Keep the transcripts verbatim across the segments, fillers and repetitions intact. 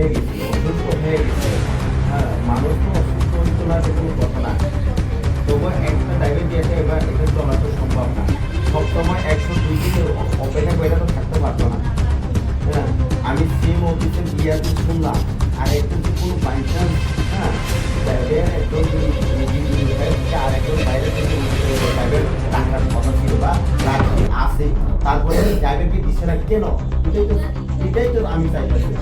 হয়ে গেছে, অসুস্থ হয়ে গেছে। হ্যাঁ, মানুষ তো অসুস্থ হইতো না, এটা কোনো কথা না। তবুও একটা ডায়াবেটিস আছে, এবার এটা চলা তো সম্ভব না। সবসময় একশো দুই দিনের অ-, অপেক্ষা করে তো থাকতে পারতো না। হ্যাঁ, আমি সেম অফিসে গিয়ে আমি শুনলাম, আর একটু যে কোনো বাই চান্স, হ্যাঁ, তাদের একদম যদি রুগী যদি হয়, আর একজন বাইরে থেকে রুগী হয়ে যায়, তাদের ডাক্তার কথা ছিল বা রাখি আছে, তারপরে ডায়াবেটিস দিচ্ছে না কেন? এটাই তো, এটাই তো আমি চাইতেছি।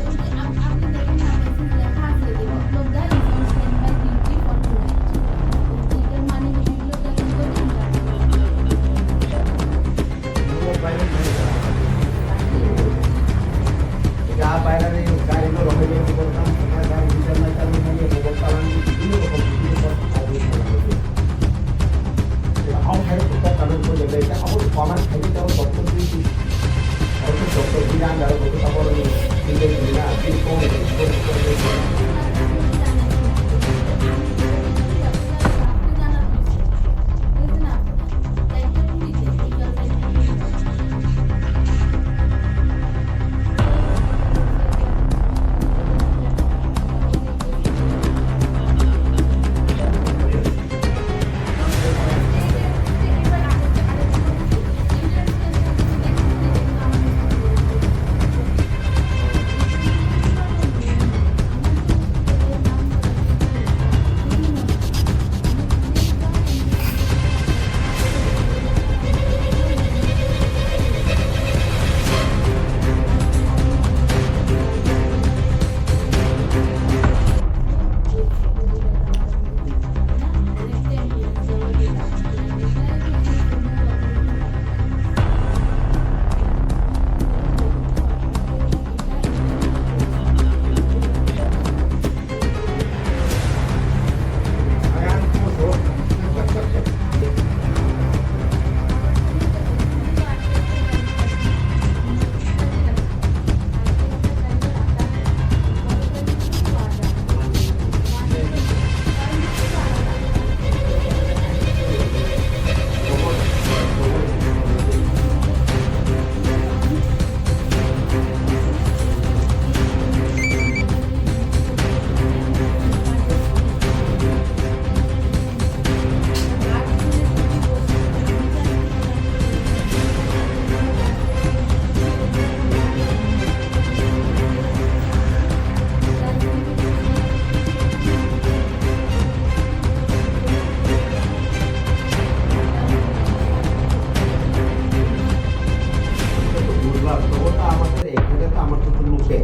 বুঝলাম, তবু তো আমাদের এখানে তো আমার তো লোকে,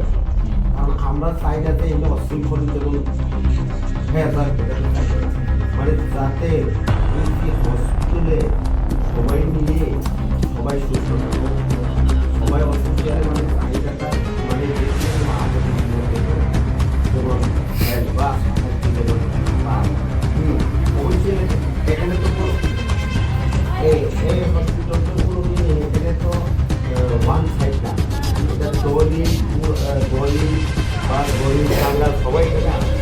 কারণ আমরা চাই না যে এমনি অশৃঙ্খল যেমন হয়ে যাক, এটা তো চাই না। মানে যাতে এই যে হসপিটালে সবাই মিলে সবাই সুস্থ থাকবে, সবাই অসুস্থ হলে মানে চাহিদাটা মানে যে কোনো আপদে বিপদে যেমন help বা সাহায্য যেমন পায়। হুম, অবশ্যই এখানে তো কোনো এই, এই হসপিটাল তো কোনো দিন এখানে তো, আহ, ওয়ান সাইড না। এটা দলিল, পু-, আহ, দলিল বা দলিল, টাঙ্গাল সবাই এখানে আছে।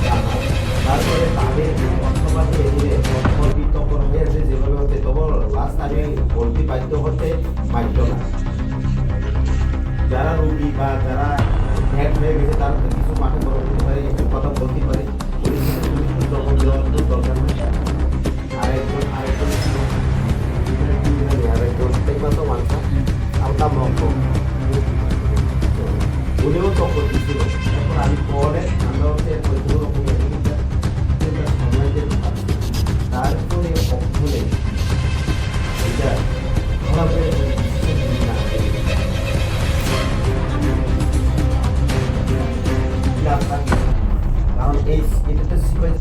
হ্যাঁ, হ্যাঁ। তারপরে তাদের অর্থপাতে এদিকে তর্ক বিতর্ক হয়ে আছে যেভাবে হচ্ছে, তবু লাস্ট আমি বলতে বাধ্য হচ্ছে, বাধ্য না। যারা রুগী বা যারা হেড হয়ে গেছে, তারা তো কিছু মাঠে বড় হতে পারে, একটু কথা বলতে পারে। পুলিশ, পুলিশ তো জবাব দেওয়ার তো দরকার নেই। আরেকজন, আরেকজন ছিল, আরেকজন, এই মাত্র মানসা, আমরা মঙ্গল। উনিও তখন দিছিল। এরপর আমি পরে, আমরা হচ্ছে এরপর কোনো রকম একটা চিন্তা সামলাইতে পারছি। তারপরে অর্থ নেই। এটা খারাপ হয়ে গেছে, না। না, না। কারণ এই, এটা তো সিপাহি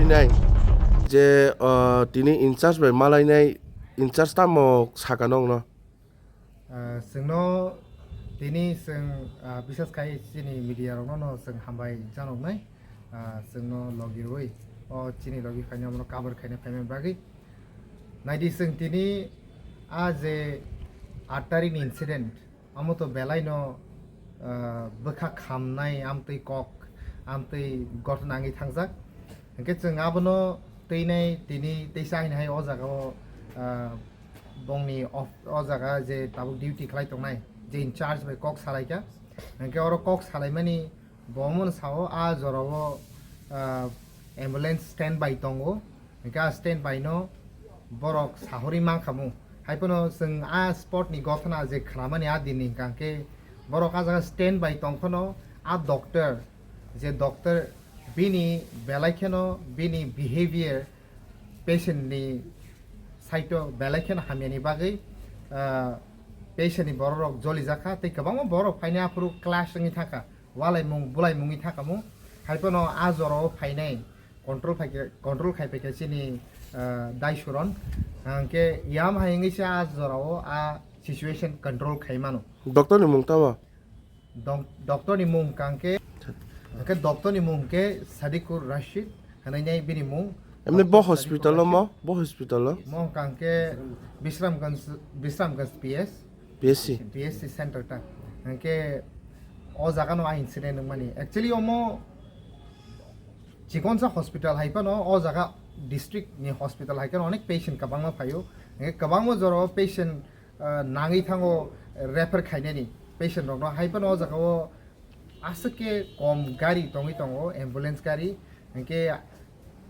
Nai, je, ah, tini in charge bai malainai, in charge tamo saka nokno? Ah, chwngno tini chwng, ah, bisas khai chini media rokno no chwng hambai janoknai, ah, chwngno logi rwi o chini logi phaina omono cover khaina phaimani bagwi. Naidi chwng tini a je aat tarikni incident, amo to belaino, ah, bwkha khamnai amtwi kok, amtwi gothona wngwi thangjak. Hinkhe chwng abono twinai tini teisa haino hai o jagao, ah, bongni of-, o jaga je tabuk duty khlai tongnai, je in charge bai kok salaikha. Hinkhe oro kok salaimani bo omono sao a jorao, ah, ambulance stand by tongo. Hinkhe a stand by no borok sahorwi mankhamu. Haiphano chwng a spot ni gothona je khnamani a dinni hinkha khe borok a jaga stand by tongphano a doctor, je doctor bini belai kheno bini behavior patient ni side o belai kheno hamyani bagwi, ah, patient ni borok rok jolijakha tei kwbangma borok phaini aphuru clash wngwi thangkha, walaimung bulaimung wngwi thangkhamu. Haiphano a jorao phainai control phaikhe, control khai phaikha chini, ah, dai suron. Hwnkhe yam hai wngwi se a jorao a situation control khai mano. Doctor ni mung tamo? Dok-, doctor ni mung hwnkhe, hwnkhe doctor ni mung hwnkhe Sadikur Rashid hwnwi nai bini mung. Emni bo Doctor Sadikur hospital o Rashid. Mo? Bo hospital o? Mo hwnkhe Bisramganj, Bisramganj P S. P S C? P S C center ta. Hwnkhe o jaga no a incident wngmani. Actually omo chikonsa hospital hai phano o jaga district ni hospital hai kheno onek patient kwbangma phaio. Hwnkhe kwbangma jorao patient ah, nangwi thango refer khainani patient rokno. Hai phano o jaga o aswk khe kom gari tongwi tongo, ambulance gari. Hinkhe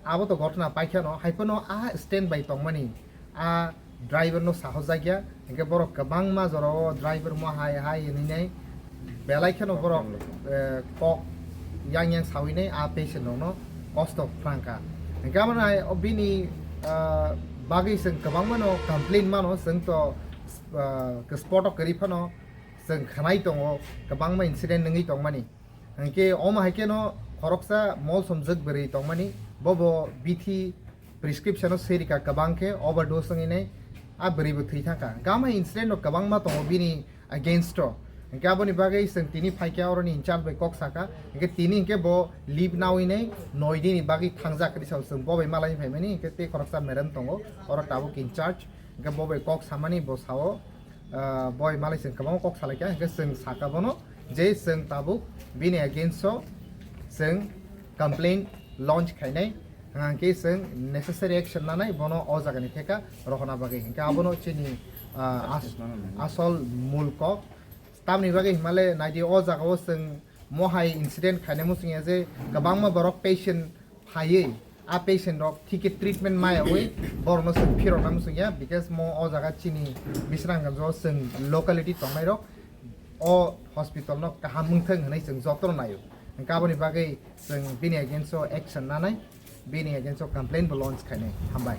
abo to gothona paikhano, hai phano a stand by tongmani a driver no sahojakya. Hinkhe borok kwbangma jorao driver mo hai hai hinwi nai belai kheno borok, eh, kok yang yang sawi nai a patient rokno kosto phrang kha. Hinkhe amo nai o bini, ah, bagwi chwng kwbangma no complain mano, chwng to, ah, spot o kwrwi phano chwng khwnai tongo kwbangma incident wngwi tongmani. Hinkhe omo hai kheno khoroksa mol somjwk bwrwi tongmani, bobo bithi prescription o swi rikha kwbang khe overdose wngwi nai a bwrwi bo thwi thangkha. Gama incident no kwbangma tongo bini against o. Hinkhe aboni bagwi chwng tini phaikha oroni in charge bai kok sakha. Hinkhe tini hinkhe bo leave nawi nai noi dini bagwi thangjak hinwi sao chwng bo bai malai phaimani hinkhe tei khoroksa madam tongo oro tabuk in charge. Hinkhe bo bai kok samani bo sao, ah, bo bai malai chwng kwbangma kok salaikha hinkhe chwng sakha bono je chwng tabuk bini against o chwng complaint launch khainai, hwnkhe chwng necessary action nanai bono o jagani theka rohorna bagwi. Hinkhe abono chini, ah, as-, asol mul kok. Tamni bagwi hinmale naidi o jagao chwng mohai incident khainai muchungya je kwbangma borok patient phaiwi a patient rok thikhe treatment mayawi borokno chwng phirokna muchungya, because mo o jaga chini Bisramganj o chwng locality tongnai rok o hospital no kaham wngthang hinwi chwng jotono naio. Hinkhe aboni bagwi chwng bini against o action nanai, bini against o complaint bo launch khainai. Hambai.